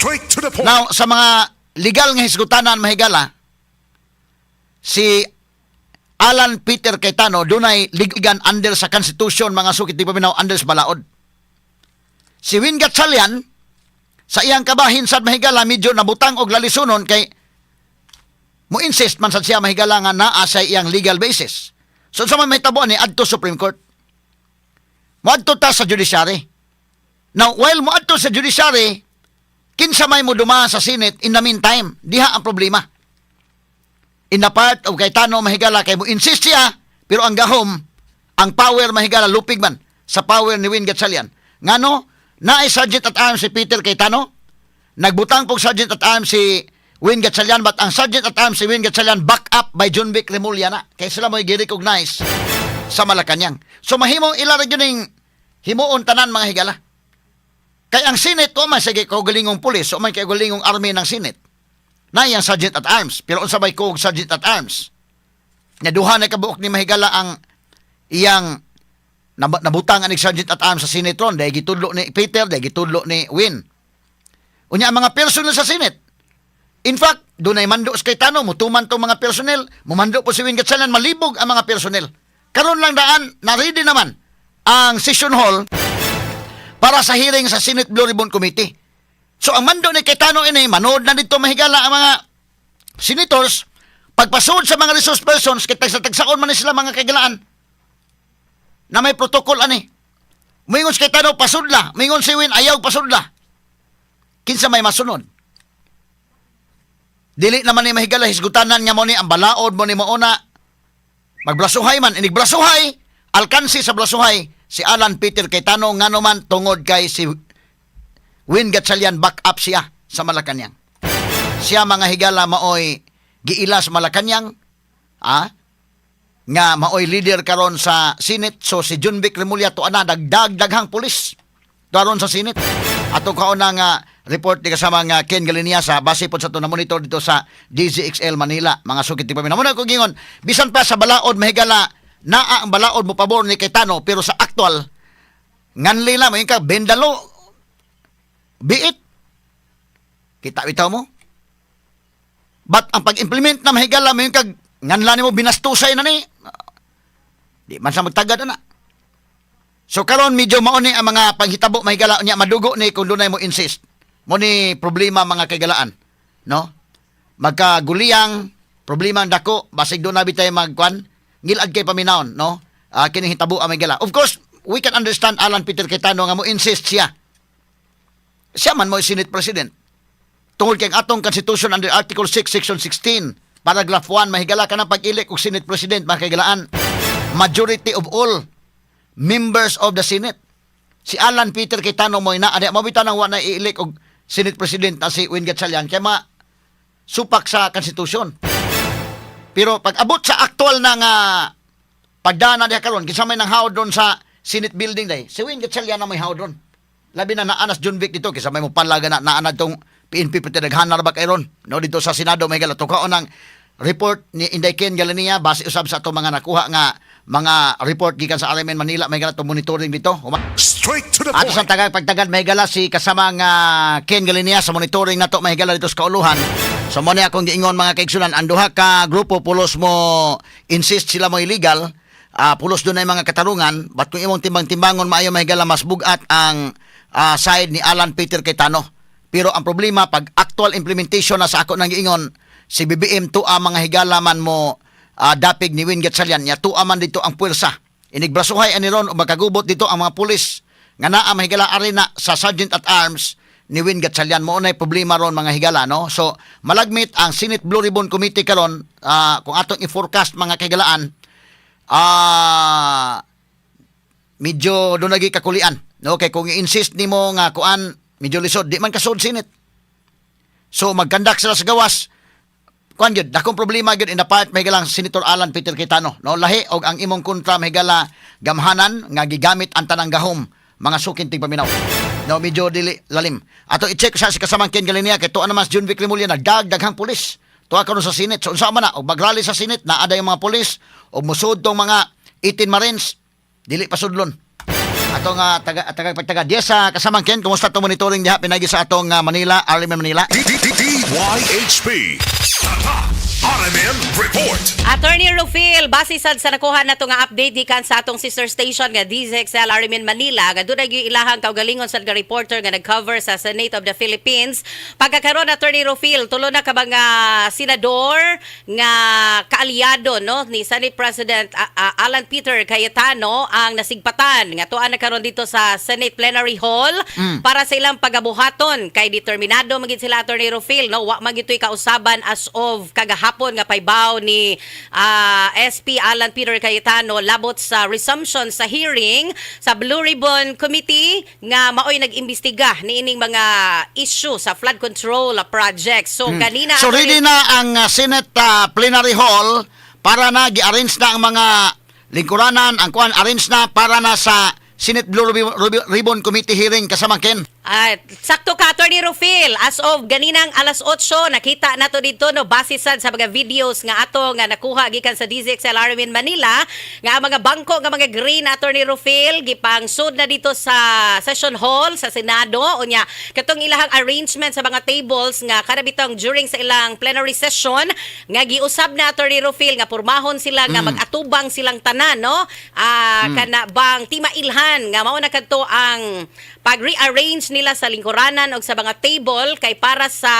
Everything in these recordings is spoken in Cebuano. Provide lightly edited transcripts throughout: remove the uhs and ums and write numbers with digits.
Straight to the point. Now, sa mga legal nga hisgutanan, mahigala, si Alan Peter Cayetano dunay ligan under sa Constitution, mga suki tigpaminaw, under sa balaod. Si Win Gatchalian sa iyang kabahin sad, mahigala, medyo nabutang og lalisunon kay mo insist man sad siya, mahigala, nga naa sa iyang legal basis. So sa man mahitabo ni adto Supreme Court. Moadto ta sa judiciary. Now, while moadto sa judiciary, kinsa may moduma sa Senate in the meantime? Diha ang problema. In the part of Cayetano, mahigala, kay mo insist siya, pero ang gahom, ang power, mahigala, lupig man sa power ni Win Gatchalian. Ngano, naay sergeant at arms si Peter Cayetano, nagbutang pog sergeant at arms si Win Gatchalian, but ang sergeant at arms si Win Gatchalian back up by Jonvic Remulla na. Kay sila mo'y gi-recognize sa Malacanang. So mahimo ila ra gyud ning himuon tanan, mga higala. Kay ang Senate, o man sige kaugalingong pulis, o man kay kaugalingong army ng Senate. Na ang sergeant at arms, pero unsa may kuog sergeant at arms? Nya duha na kabuok ni mahigala ang iyang nabutang anig sergeant at arms sa Senate ron, dahil gitudlo ni Peter, dahil gitudlo ni Win. Unya ang mga personnel sa Senate. In fact, dunay mando sa Cayetano, mutuman tong mga personnel, mumando po si Win Gatchalian, malibog ang mga personnel. Karon lang daan, na-ready naman ang session hall para sa hearing sa Senate Blue Ribbon Committee. So ang mando ni Cayetano ini, manood na dito, mahigala, ang mga senators, pagpasud sa mga resource persons, kay tagsa-tagsaon man ni sila, mga kaigalaan, na may protocol ani. Moingon si Cayetano, "Pasudla." Moingon si Win, "Ayaw pasudla." Kinsa may masunod? Dili naman ni mahigala hisgutanan nga mo ni ang balaod mo ni mauna. Magblasuhay man, inig blasuhay, alkansi sa blasuhay si Alan Peter Cayetano, ngano man tungod kay si Win Gatchalian back up siya sa Malacanang. Siya, mga higala, maoy giila sa Malacanang, nga maoy leader karon sa Senate. So si Jonvic Remulla to ana dagdag daghang pulis karon sa Senate. Ato kauna nga report ni kasama nga Ken Galinia sa base pod sa to na monitor dito sa DZXL Manila, mga suki tigpaminaw. Muna ko gingon, bisan pa sa balaod, mahigala, naa ang balaod mo pabor ni Cayetano, pero sa actual nganli lang mo ka bendalo biit kita bitaw mo. But ang pag-implement na, mahigala, mo kag nganla nimo binastusay na ni di man sa magtagad ana. So karon medyo mao ni ang mga panghitabo, mahigala, nya madugo ni kung dunay mo insist. Mo ni problema, mga kaigalaan, no? Magkaguliyang problema ang dako, basig do na bitay magkwan ngilad kay paminawon, no? Kini hitabo ang mahigala. Of course, we can understand Alan Peter Cayetano nga mo insist siya. Siya man mo Senate President. Tungod kay ang atong Constitution under Article 6, Section 16, Paragraph 1, mahigala, ka ng pag-elect og Senate President, mga kaigalaan, majority of all members of the Senate. Si Alan Peter Cayetano mo na adi mo bitaw nang wa na i-elect og Senate President na si Win Gatchalian kay ma supak sa Constitution. Pero pag abot sa aktual na nga pagdana diha karon, kinsa may nang hawd doon sa Senate building day? Si Win Gatchalian na may hawd doon. Labi na naanas Jonvic dito kaysa may mo palaga na naana tong PNP pati naghanar ba kay ron, no, dito sa Senado may gala tukaon ng report ni Inday Ken Galania base usab sa atong mga nakuha nga mga report gikan sa RMN Manila, may gala monitoring dito. Straight to the Ato sa point. Tagag pagtagad, mahigala, si kasamang Ken Galinia sa monitoring nato, mahigala, dito sa kauluhan. So mo ni akong giingon, mga kaigsunan, ang duha ka grupo pulos mo insist sila mo illegal, pulos dunay mga katarungan, but kung imong timbang-timbangon maayo, mahigala, mas bugat ang side ni Alan Peter Cayetano. Pero ang problema pag actual implementation na sa ako nang giingon, si BBM tuwa, mga higala, man mo dapig ni Win Gatchalian nya tuwa man dito ang puwersa. Inigbrasuhay ani ron o magkagubot dito ang mga pulis nga naa, mahigala, arena sa Sergeant at Arms ni Win Gatchalian. Mo nay problema ron, mga higala, no? So malagmit ang Senate Blue Ribbon Committee karon, kung atong i-forecast, mga kahigalaan, medyo doon lagi kakulian, no, kay kung i-insist nimo nga kuan, medyo lisod, di man kasud Senate. So mag-conduct sila sa gawas, kuan gyud dakong problema gyud in the part, mahigalang Senator Alan Peter Cayetano, no, lahi og ang imong kontra, mahigala, gamhanan nga gigamit ang tanang gahom, mga suking tigpaminaw, no? Medyo dili lalim. Ato i-check sa si kasamang Ken Galinia kay tuwa naman si Jonvic Remulla nagdag daghang pulis tuwa karon sa Senate. So unsa man na og magrally sa Senate, naa yung mga pulis og musud tong mga 18 Marines, dili pasudlon. Ato Atong taga taga pagtaga. Yes, sa kasamang Ken, kumusta itong monitoring diha pinagi sa atong Manila, RMN Manila? D D D DYHP. Tatak RMN Report. Attorney Rufil, base sad sa nakuha nato nga update gikan sa atong sister station nga DZXL RMN Manila, nga dunay gyud ilahang kaugalingon sad nga reporter nga nag-cover sa Senate of the Philippines. Pagkakaron, Attorney Rufil, tulo na ka mga senador nga kaalyado, no, ni Senate President Alan Peter Cayetano ang nasigpatan nga tuan na karon dito sa Senate Plenary Hall para sa ilang pagabuhaton kay determinado magid sila, Attorney Rufil, no, wa man gitoy kausaban as of kagahapon nga paybaw ni SP Alan Peter Cayetano labot sa resumption sa hearing sa Blue Ribbon Committee nga maoy nag-imbestiga niining mga issue sa flood control project. So kanina, So ready na ang Senate Plenary Hall para na gi-arrange na ang mga lingkuranan, ang kuan, arrange na para na sa Senate Blue Ribbon Committee hearing, kasamang Ken. Ah, sakto ka, Attorney Rufil. As of ganinang alas 8, nakita nato dito, no, base sad sa mga videos nga ato nga nakuha gikan sa DZXL RMN Manila nga ang mga bangko nga mga green, Attorney Rufil, gipangsud na dito sa session hall sa Senado. Unya katong ilahang arrangement sa mga tables nga kada bitong during sa ilang plenary session nga giusab na, Attorney Rufil, nga pormahon sila nga mag-atubang silang tanan, no, kana bang timailhan nga mao na kadto ang pag-rearrange nila sa lingkuranan og sa mga table kay para sa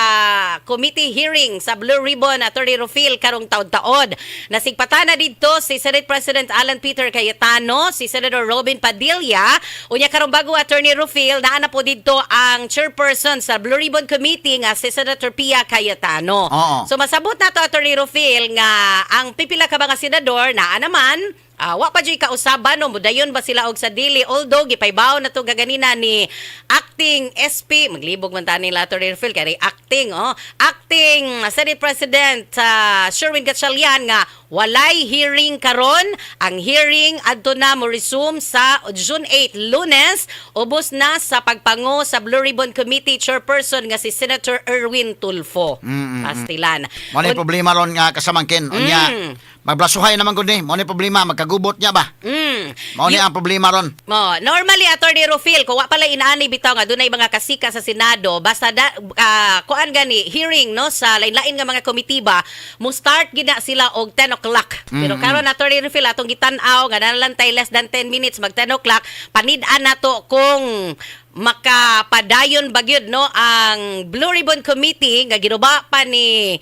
committee hearing sa Blue Ribbon, Attorney Rufil, karong taod-taod. Nasigpatan na didto si Senate President Alan Peter Cayetano, si Senator Robin Padilla, unya karong bago, Attorney Rufil, naa na po didto ang chairperson sa Blue Ribbon Committee nga si Senator Pia Cayetano. So masabot na to, Attorney Rufil, nga ang pipila ka mga senador naa naman. Wa pa juy kausaban, no, mudayon ba sila og sa dili, although gipaybaw na to gaganina ni acting SP, maglibog man ta nila, Attorney Rufil, kay acting, oh, acting Senate President Sherwin Gatchalian nga walay hearing karon. Ang hearing adto na mo resume sa June 8, Lunes, ubos na sa pagpango sa Blue Ribbon Committee chairperson nga si Senator Erwin Tulfo. Pastilan. Mo ni problema ron nga, kasamang Ken. Unya, magblasuhay naman gud ni. Mo ni problema, magkagubot niya ba? Mao ni ang problema ron. Mo, normally, Attorney Rufil, kung wa pala inaani bitaw nga dunay mga kasika sa Senado, basta da, kuan gani hearing, no, sa lain-lain nga mga komitiba, mo start gina sila og 10 o'clock. Pero karon, Attorney Rufil, atong gitan-aw nga nalalantay less than 10 minutes mag 10 o'clock, panid-an nato kung makapadayon ba gyud, no, ang Blue Ribbon Committee nga ginuba pa ni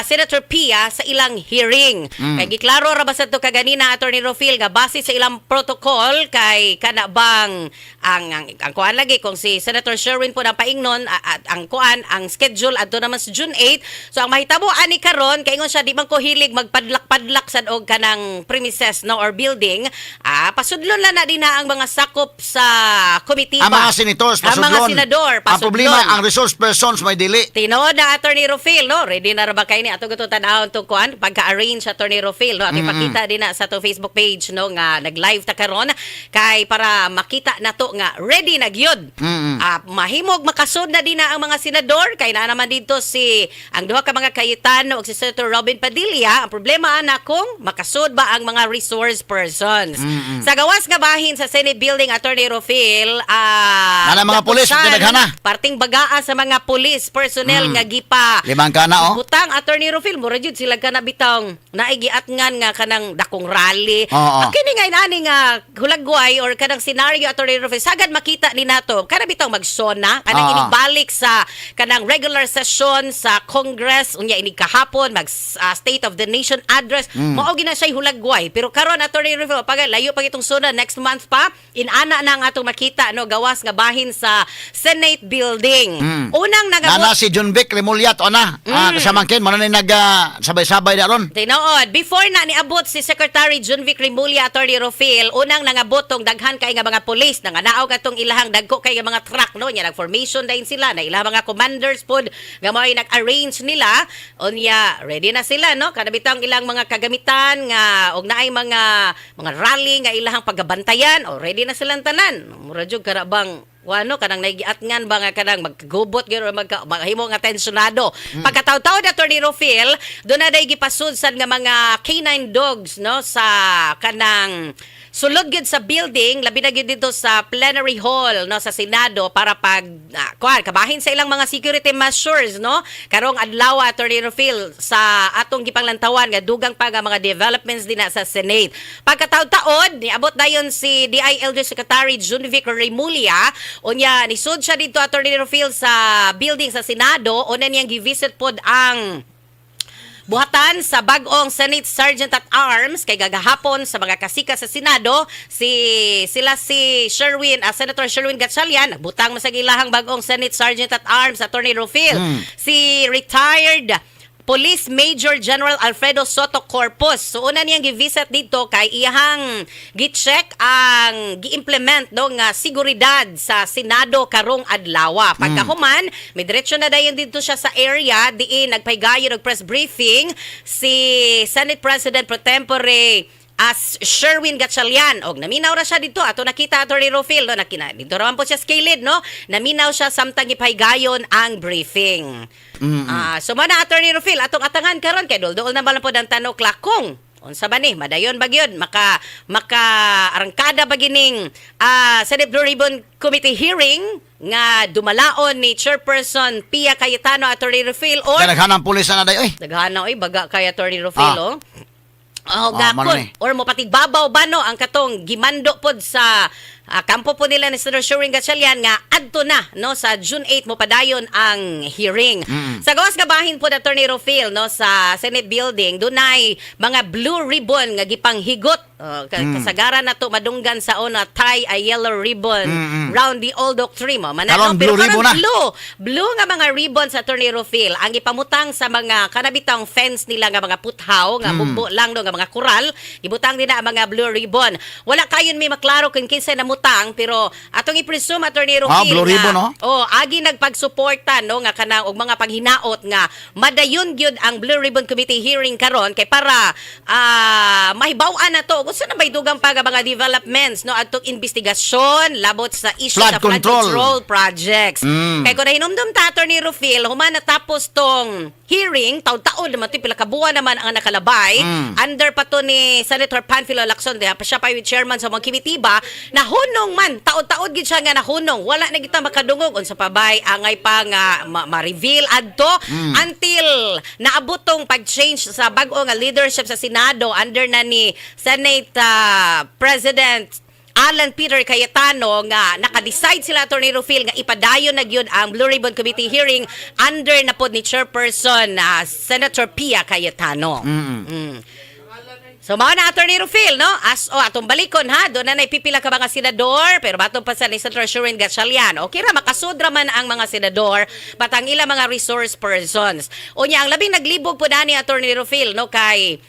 Senator Pia sa ilang hearing. Kay giklaro ra ba sa to kaganina, Attorney Rufil, nga base sa ilang protocol kay kana bang ang kuan lagi kung si Senator Sherwin po ang paingnon at ang kuan ang schedule adto naman sa June 8. So ang mahitabo ani karon kay ingon siya di man ko hilig magpadlak-padlak sad og kanang premises, no, or building. Pasudlon lang na din na ang mga sakop sa komite Ang mga senators, ang mga pasudlon. Senador, Ang problema, pasudlon. ang resource persons may dili. Tinuod na, Attorney Rufil, no? Ready na ra ba kay ni ato gusto tan-awon tong kuan pagka-arrange, Attorney Rufil, no? Ato ipakita din na sa atong Facebook page, no, nga nag-live ta karon kay para makita nato nga ready na gyud. Mahimog makasud na din na ang mga senador kay naa naman dito si ang duha ka mga Cayetano ug si Senator Robin Padilla. Ang problema ana kung makasud ba ang mga resource persons. Sa gawas nga bahin sa Senate building, Attorney Rufil, Nana mga pulis, gatusan, daghana. parting bagaa sa mga police personnel nga gipa Limang kana, oh. butang, Attorney Rufil, mura jud sila kana bitong naigiatngan nga kanang dakong rally. Oo. Ang kini nga inani nga hulagway or kanang scenario, Attorney Rufil, sagad makita ni nato kana bitong magsona kanang inigbalik sa kanang regular session sa Congress, unya inig kahapon mag State of the Nation Address, mao gina siya hulagway. Pero karon, Attorney Rufil, pag layo pa itong SONA, next month pa inana na ang atong makita, no, gawas nga bahin sa Senate building. Unang nagabot Nana si John Vic Remulla to na. Kasamang Ken, mo na ni nag sabay-sabay da ron. Tinuod, before na niabot si Secretary Junvic Remulla, Attorney Rofil, unang nangabot tong daghan kay nga mga pulis, nanganaog atong ilahang dagko kay nga mga truck, no, nya nag-formation dayon sila, na ilang mga commanders pod nga mo'y nag-arrange nila, unya ready na sila, no, kada bitang ilang mga kagamitan nga og naay mga rally nga ilahang pagabantayan, o ready na silang tanan. Mura jud karabang wano kanang naigiatngan ba nga kanang magkagubot gyud or magka mahimo nga tensyonado. Pagkataw-taw na, Attorney Rofil, doon na day gipasud sad nga mga canine dogs, no, sa kanang sulod gyud sa building, labi na gyud dito sa plenary hall, no, sa Senado para pag kuan kabahin sa ilang mga security measures, no, karong adlaw, Attorney Rufil, sa atong gipanglantawan nga dugang pa nga mga developments din na sa Senate. Pagkataod-taod, niabot dayon si DILG Secretary Junvic Remulla. Unya nisud siya dito, Attorney Rufil, sa building sa Senado. Una niyang gi-visit pod ang buhatan sa bag-ong Senate Sergeant at Arms kay gagahapon sa mga kasika sa Senado si sila si Sherwin, Senator Sherwin Gatchalian nagbutang man sa ilahang bag-ong Senate Sergeant at Arms, Attorney Rufil, si retired Police Major General Alfredo Soto Corpus. So una niyang gi-visit dito kay iyahang gi-check ang gi-implement, no, nga seguridad sa Senado karong adlaw. Pagkahuman, may diretso na dayon dito siya sa area diin nagpaygayon og press briefing si Senate President pro tempore as Sherwin Gatchalian. Og naminaw ra siya dito ato nakita, Attorney Rofil, no, nakina dito ra man po siya scaled, no, naminaw siya samtang gipaygayon ang briefing. Ah, so mo na, Attorney Rofil, atong atangan karon kay dulduol na ba lang pod ang 10 o'clock kung unsa ba ni madayon ba gyud maka arangkada ba gining Senate Blue Ribbon Committee hearing nga dumalaon ni Chairperson Pia Cayetano, Attorney Rufil, or Daghan ang pulis na day oy. Daghan na oy, baga kay Attorney Rufil, oh. Oh, Ah, mano gakon. ni. Or mo patigbabaw ba, no, ang katong gimando pod sa kampo po nila ni Senator Sherwin Gatchalian nga adto na, no, sa June 8 mo padayon ang hearing. Sa gawas nga bahin po, Attorney Rofil, no, sa Senate building dunay mga blue ribbon nga gipanghigot. Oh, kasagaran na to madunggan sa una, tie a yellow ribbon round the old oak tree mo. Manano, Karon, pero blue ribbon karon na. Blue, blue nga mga ribbon sa Attorney Rofil ang ipamutang sa mga kanabitang fence nila nga mga puthaw nga bugbo lang, no, nga mga kural, gibutang din na ang mga blue ribbon. Wala kayon may maklaro kung kinsa namutang, pero atong i-presume, Attorney Rofil, Ah, blue nga, ribbon, no? oh, agi nagpagsuporta, no, nga kanang og mga paghinaot nga madayon gyud ang Blue Ribbon Committee hearing karon kay para mahibaw-an na to kung na may dugang pa nga mga developments, no, adtong investigasyon labot sa issue Flood sa flood control. control projects. Kay kung nahinumdum ta, Attorney Rufil, human natapos tong hearing, taon-taon naman to, pila ka buwan naman ang nakalabay. Under pa to ni Senator Panfilo Lacson, diha pa siya pa yung chairman sa mga komitiba, nahunong man, taon-taon gid siya nga nahunong. Wala na kita makadungog unsa pa bay angay pa nga ma-reveal adto until naabot tong pag-change sa bag-o nga leadership sa Senado under na ni Senate President Alan Peter Cayetano nga naka-decide sila, Attorney Rufil, nga ipadayon na gyud ang Blue Ribbon Committee hearing under na pod ni Chairperson Senator Pia Cayetano. So mao na, Attorney Rufil, no? As o atong balikon ha, doon na naipipila ka mga senador, pero batong pa sa ni Senator Sherwin Gatchalian. Okay ra makasudra man ang mga senador, patang ila mga resource persons. Unya ang labing naglibog po ni Attorney Rufil, no, kay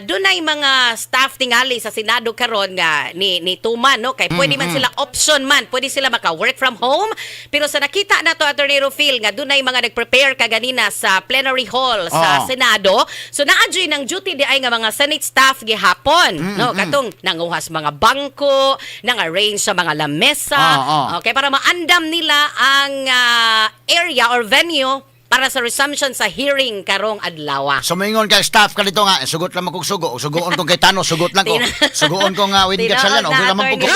dunay mga staff tingali sa Senado karon nga ni tuman, no, kay pwede man sila, option man, pwede sila maka work from home, pero sa nakita na to, Attorney Rufil, nga dunay mga nagprepare kaganina sa plenary hall sa Senado, so naa juy ng duty di ay nga mga Senate staff gihapon, no, katong nanguhas mga bangko, nang arrange sa mga lamesa, okay, para maandam nila ang area or venue para sa resumption sa hearing karong adlaw. So moingon kay staff ka dito nga, sugot lang kog sugo, sugoon kong kay Tano, sugot lang ko. Sugoon ko nga Win Gatchalian, okay lang man po ko.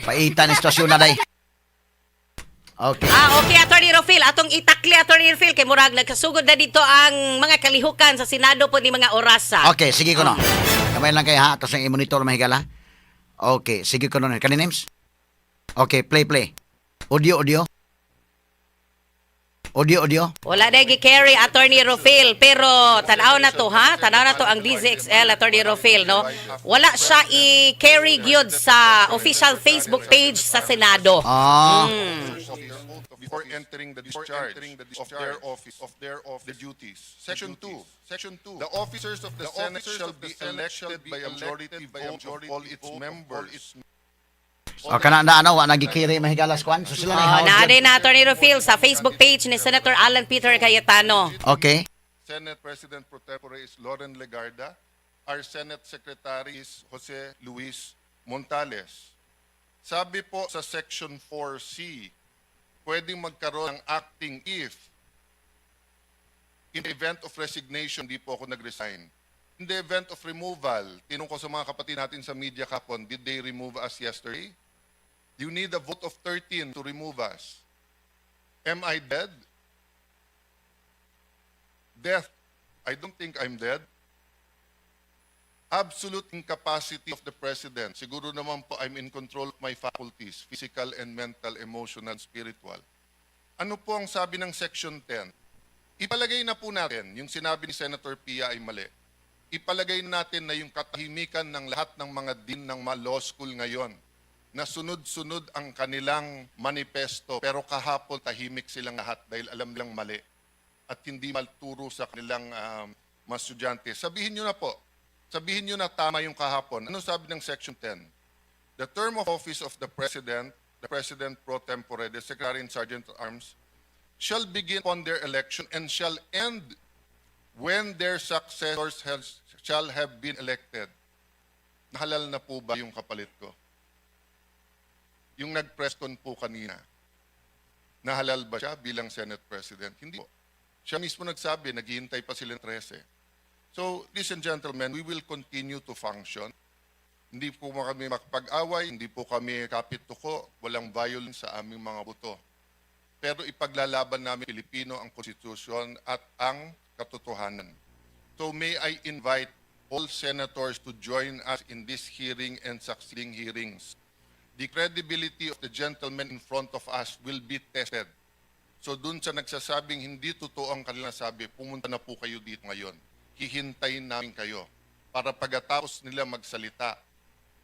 Paita ni sitwasyon na day. Okay. Ah, okay, Attorney Rofil. Atong itakli, Attorney Rofil, kay murag nagkasugod na dito ang mga kalihukan sa Senado po ni mga orasa. Okay, sige ko no. Kamay lang kay ha, tapos ang i-monitor mahigala. Okay, sige ko no. Kani names? Okay, play play. Audio, audio. Audio, audio. Wala na gi-carry, Attorney Rofil, pero tanaw na to ha, tanaw na to ang DZXL, Attorney Rofil, no. Wala siya i-carry gyud sa official Facebook page sa Senado. Before entering the discharge of their office, the duties. Section 2. Section 2. The officers of the Senate shall be elected by a majority vote of all its members. O kana na ano, wa nagikiri mahigala sa kwan. So sila na Oh, ihawag naa yun. na, Attorney Rofil, sa Facebook page ni Senator Alan Peter Cayetano. Okay. Senate President pro tempore is Loren Legarda. Our Senate Secretary is Jose Luis Montales. Sabi po sa Section 4C, pwedeng magkaroon ng acting if in the event of resignation, di po ako nag-resign. In the event of removal, tinong ko sa mga kapatid natin sa media kahapon, did they remove us yesterday? You need a vote of 13 to remove us. Am I dead? Death. I don't think I'm dead. Absolute incapacity of the president. Siguro naman po I'm in control of my faculties, physical and mental, emotional, spiritual. Ano po ang sabi ng Section 10? Ipalagay na po natin, yung sinabi ni Senator Pia ay mali. Ipalagay natin na yung katahimikan ng lahat ng mga dean ng mga law school ngayon, na sunod-sunod ang kanilang manifesto, pero kahapon tahimik silang lahat dahil alam nilang mali at hindi malturo sa kanilang mga estudyante. Sabihin nyo na po, sabihin nyo na tama yung kahapon. Ano sabi ng Section 10? The term of office of the President pro tempore, the Secretary and Sergeant at Arms, shall begin upon their election and shall end when their successors shall have been elected. Nahalal na po ba yung kapalit ko? Yung nag-press con po kanina, nahalal ba siya bilang Senate President? Hindi po. Siya mismo nagsabi, naghihintay pa sila ng 13. So, ladies and gentlemen, we will continue to function. Hindi po kami makapag-away, hindi po kami kapit-tuko, walang violence sa aming mga buto. Pero ipaglalaban namin Pilipino ang konstitusyon at ang katotohanan. So may I invite all senators to join us in this hearing and succeeding hearings. The credibility of the gentleman in front of us will be tested. So dun sa nagsasabing hindi totoo ang kanilang sabi, pumunta na po kayo dito ngayon. Hihintayin namin kayo para pagkatapos nila magsalita,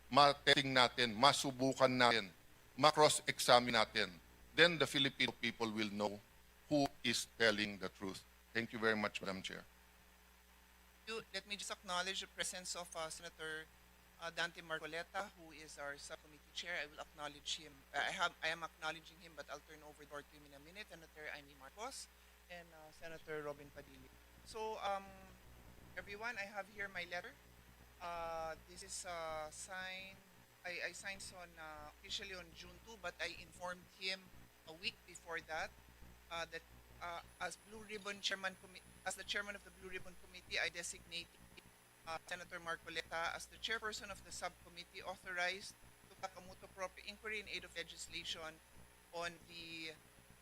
ma-testing natin, masubukan natin, ma-cross-examine natin. Then the Filipino people will know who is telling the truth. Thank you very much, Madam Chair. Let me just acknowledge the presence of Senator Dante Marcoleta, who is our subcommittee chair. I will acknowledge him. I am acknowledging him, but I'll turn over the floor to him in a minute. Senator Imee Marcos and Senator Robin Padilla. So, everyone, I have here my letter. This is signed. I signed on officially on June 2, but I informed him a week before that that as Blue Ribbon Chairman, as the chairman of the Blue Ribbon Committee, I designate Senator Marcoleta as the chairperson of the subcommittee authorized to conduct a motu proprio inquiry in aid of legislation on the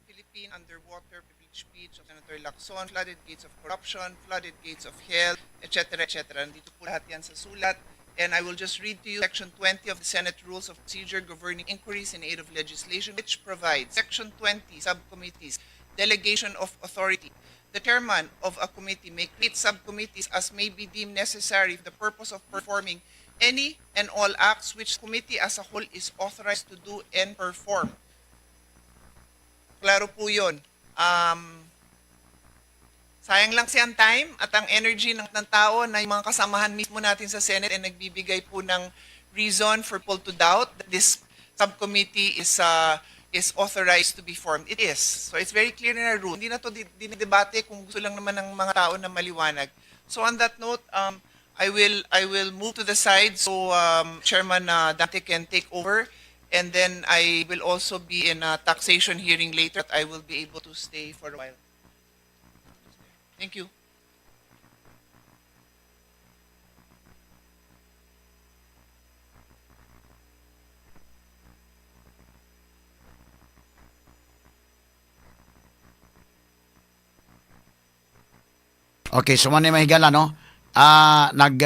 Philippine underwater privilege speech of Senator Lacson, flooded gates of corruption, flooded gates of hell, etc., etc. Nandito po lahat yan sa sulat. And I will just read to you Section 20 of the Senate Rules of Procedure governing inquiries in aid of legislation, which provides Section 20, subcommittees, delegation of authority. The chairman of a committee may create subcommittees as may be deemed necessary for the purpose of performing any and all acts which committee as a whole is authorized to do and perform. Klaro po yun. Sayang lang si ang time at ang energy ng tao na yung mga kasamahan mismo natin sa Senate ay nagbibigay po ng reason for people to doubt that this subcommittee is authorized to be formed. It is. So it's very clear in our rule. Hindi na to dinidebate kung gusto lang naman ng mga tao na maliwanag. So on that note, I will move to the side so Chairman Dante can take over. And then I will also be in a taxation hearing later. I will be able to stay for a while. Thank you. Okay, so man mga higala, no? Ah, nag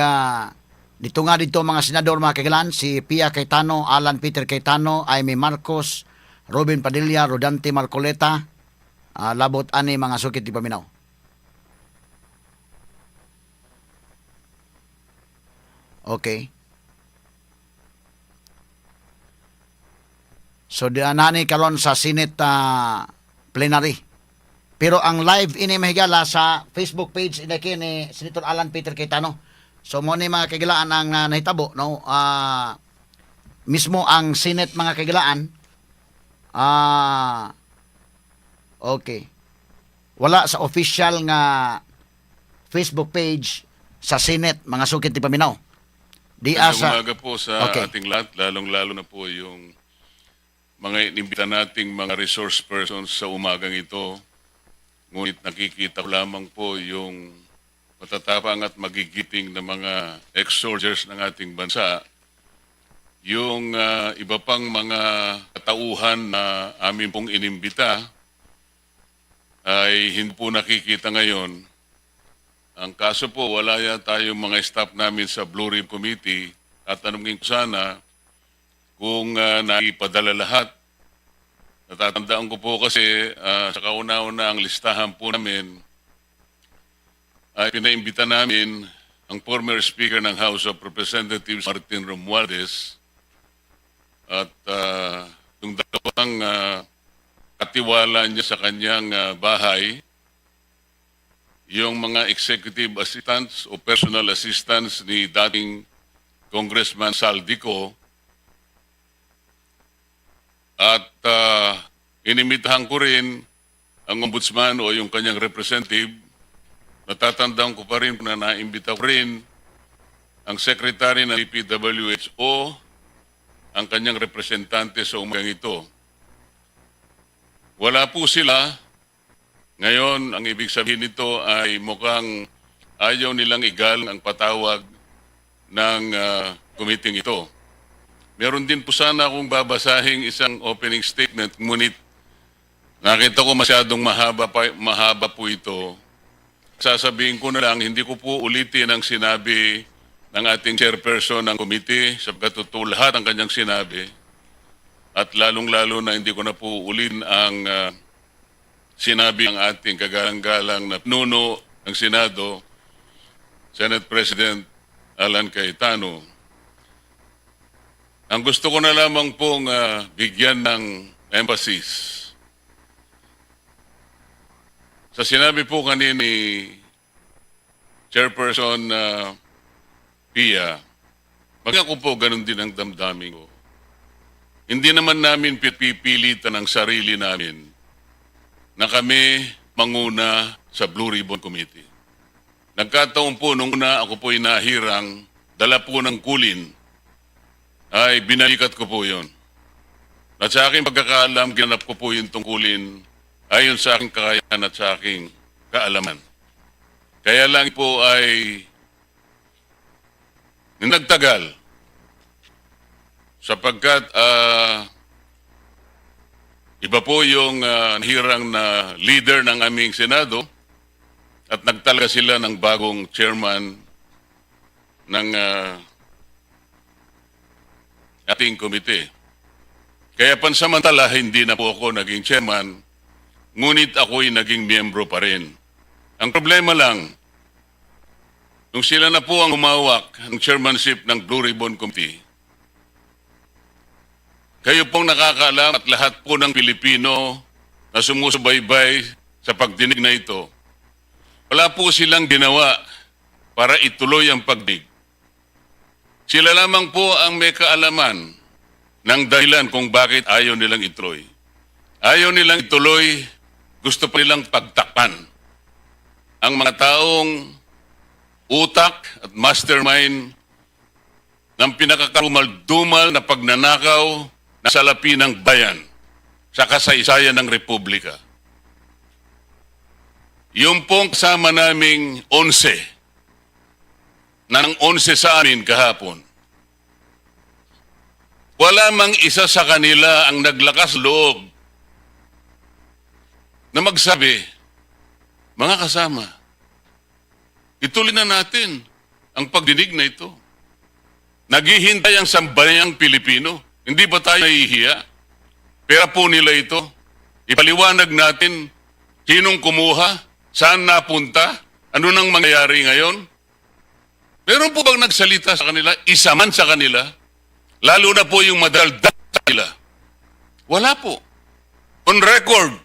dito nga dito mga senador, mga kahigalaan, si Pia Cayetano, Alan Peter Cayetano, Imee Marcos, Robin Padilla, Rodante Marcoleta, labot ani mga sukit di paminaw. Okay. So di nani karon sa Senate plenary. Pero ang live ini, mahigala, sa Facebook page ini ni Senator Alan Peter Cayetano. So mo ni, mga kahigalaan, ang nahitabo, no, mismo ang Senate, mga kahigalaan, okay. Wala sa official nga Facebook page sa Senate, mga sukit ti paminaw. Di Magandang asa umaga po sa ating lahat, lalong-lalo na po yung mga inimbita nating mga resource persons sa umagang ito. Ngunit nakikita ko lamang po yung matatapang at magigiting na mga ex-soldiers ng ating bansa, yung iba pang mga katauhan na amin pong inimbita ay hindi po nakikita ngayon. Ang kaso po, wala yata yung mga staff namin sa Blue Ribbon Committee. Tatanungin ko sana kung naipadala lahat. Natatandaan ko po kasi sa kauna-una ang listahan po namin ay pinaimbita namin ang former Speaker ng House of Representatives, Martin Romualdez, at yung dalawang katiwala niya sa kanyang bahay, yung mga executive assistants o personal assistants ni dating Congressman Zaldy Co, at inimbitahan ko rin ang ombudsman o yung kanyang representative. Natatandaan ko pa rin na naimbita ko rin ang secretary ng DPWH o ang kanyang representante sa umagang ito. Wala po sila. Ngayon, ang ibig sabihin nito ay mukhang ayaw nilang igalang ang patawag ng committee ito. Meron din po sana akong babasahing isang opening statement, ngunit nakita ko masyadong mahaba, pa, mahaba po ito. Sasabihin ko na lang, hindi ko po ulitin ang sinabi ng ating chairperson ng committee sapagkat totoo lahat ang kanyang sinabi. At lalong-lalo na hindi ko na po ulitin ang sinabi ng ating kagalang-galang na nuno ng Senado, Senate President Alan Cayetano. Ang gusto ko na lamang pong bigyan ng emphasis sa sinabi po kanina ni Chairperson Pia, maging ako po, ganun din ang damdamin ko. Hindi naman namin pipilitan ang sarili namin na kami manguna sa Blue Ribbon Committee. Nagkataon po nung una ako po nahirang, dala po ng kulin, ay binalikat ko po yun. At sa aking pagkakaalam, ginanap ko po yung tungkulin ayon sa aking kakayahan at sa aking kaalaman. Kaya lang po ay nagtagal sapagkat iba po yung hirang na leader ng aming Senado at nagtalaga sila ng bagong chairman ng ating komite. Kaya pansamantala, hindi na po ako naging chairman, ngunit ako'y naging miyembro pa rin. Ang problema lang, nung sila na po ang humawak ng chairmanship ng Blue Ribbon Committee, kayo pong nakakaalam at lahat po ng Pilipino na sumusubaybay sa pagdinig na ito, wala po silang ginawa para ituloy ang pagdinig. Sila lamang po ang may kaalaman ng dahilan kung bakit ayaw nilang ituloy. Ayaw nilang ituloy, gusto pa nilang pagtakpan ang mga taong utak at mastermind ng pinakakarumal-dumal na pagnanakaw na salapi ng bayan sa kasaysayan ng Republika. Yung pong kasama naming 11, na ng 11 sa amin kahapon, wala mang isa sa kanila ang naglakas loob na magsabi, "Mga kasama, ituloy na natin ang pagdinig na ito. Naghihintay ang sambayang Pilipino. Hindi ba tayo nahihiya? Pera po nila ito. Ipaliwanag natin sinong kumuha, saan napunta, ano nang mangyayari ngayon." Meron po bang nagsalita sa kanila, isa man sa kanila? Lalo na po yung madaldal sa kanila. Wala po. On record,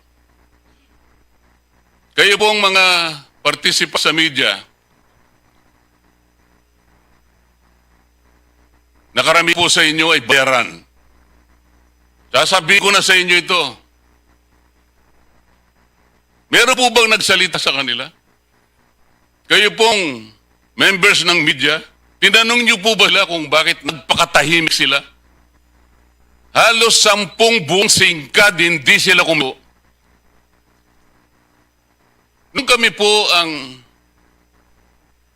kayo pong mga participant sa media, nakarami po sa inyo ay bayaran. Sasabihin ko na sa inyo ito. Meron po bang nagsalita sa kanila? Kayo pong members ng media, tinanong niyo po ba sila kung bakit nagpakatahimik sila? Halos 10 buong singkad hindi sila kumulo. Nung kami po ang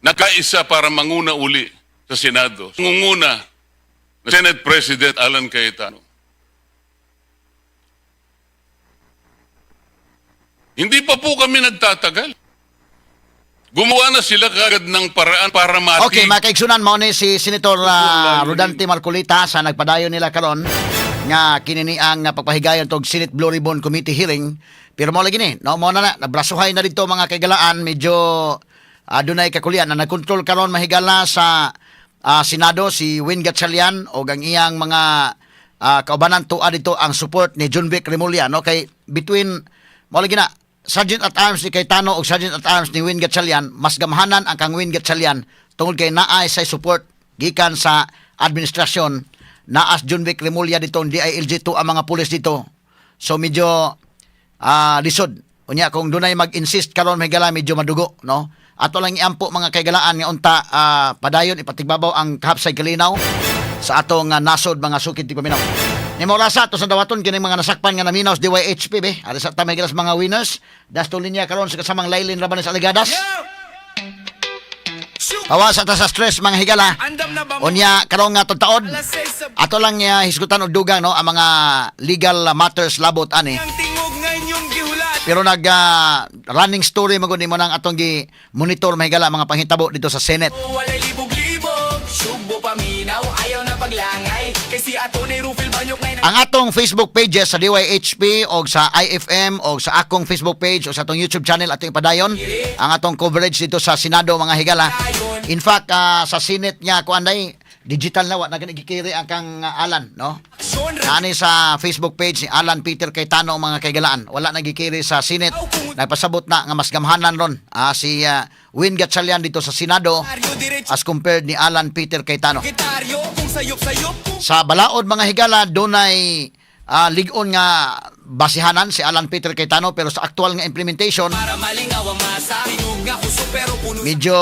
Nakaisa para manguna uli sa Senado. Ngunguna na Senate President Alan Cayetano. Hindi pa po kami nagtatagal. Gumawa na sila kagad ng paraan para mati. Okay, mga kaigsunan, mao ni si Senator Rodante Marcoleta sa nagpadayon nila karon nga kini ang pagpahigayon tog Senate Blue Ribbon Committee hearing. Pero mo lagi ni, no, mo na na nabrasuhay na dito, mga kaigalaan, medyo dunay kakulian na nagkontrol karon, mahigala, sa Senado si Win Gatchalian o ang iyang mga kaubanan tuwa dito ang support ni Jonvic Remulla, no, kay between, mo lagi na, Sergeant at Arms ni Cayetano o Sergeant at Arms ni Win Gatchalian, mas gamhanan ang kang Win Gatchalian tungod kay naay say support gikan sa administrasyon. Naas Jonvic Remulla dito, DILG 2 ang mga pulis dito. So medyo lisod. Unya kung dunay mag-insist karon, may gala, medyo madugo, no? Ato lang iampo, mga kaigalaan, nga unta padayon ipatigbabaw ang kahapsay kalinaw sa atong nasod, mga sukid ti paminaw. Ni mo rasa ato sa dawaton kini mga nasakpan nga naminaw sa DYHP be. Ari sa tamay gilas mga winners. Dasto linya karon sa kasamang Lailin Rabanes Aligadas. Awa sa ta sa stress, mga higala. Unya karon nga taon, ato lang hisgutan og dugang, no, ang mga legal matters labot ani. Pero nag running story magud nimo nang atong gi monitor, mahigala, mga panghitabo dito sa Senate. Walay libog-libog, sugbo paminaw, ayaw na paglangay. Kay si Atty. Rufil Banyok ngayon. Ang atong Facebook pages sa DYHP o sa IFM o sa akong Facebook page o sa atong YouTube channel, atong ipadayon ang atong coverage dito sa Senado, mga higala. In fact, sa Senate nga kuan day digital na, wa na gani gikiri ang kang Alan, no? Naani sa Facebook page ni Alan Peter Cayetano, mga kaigalaan. Wala na gikiri sa Senate. Nagpasabot na nga mas gamhanan ron si Win Gatchalian dito sa Senado as compared ni Alan Peter Cayetano. Gitaryo, kung sayop-sayop, kung Sa balaod, mga higala, dunay lig-on nga basihanan si Alan Peter Cayetano, pero sa actual nga implementation para malingaw ang masa. Tingog nga kuso pero puno medyo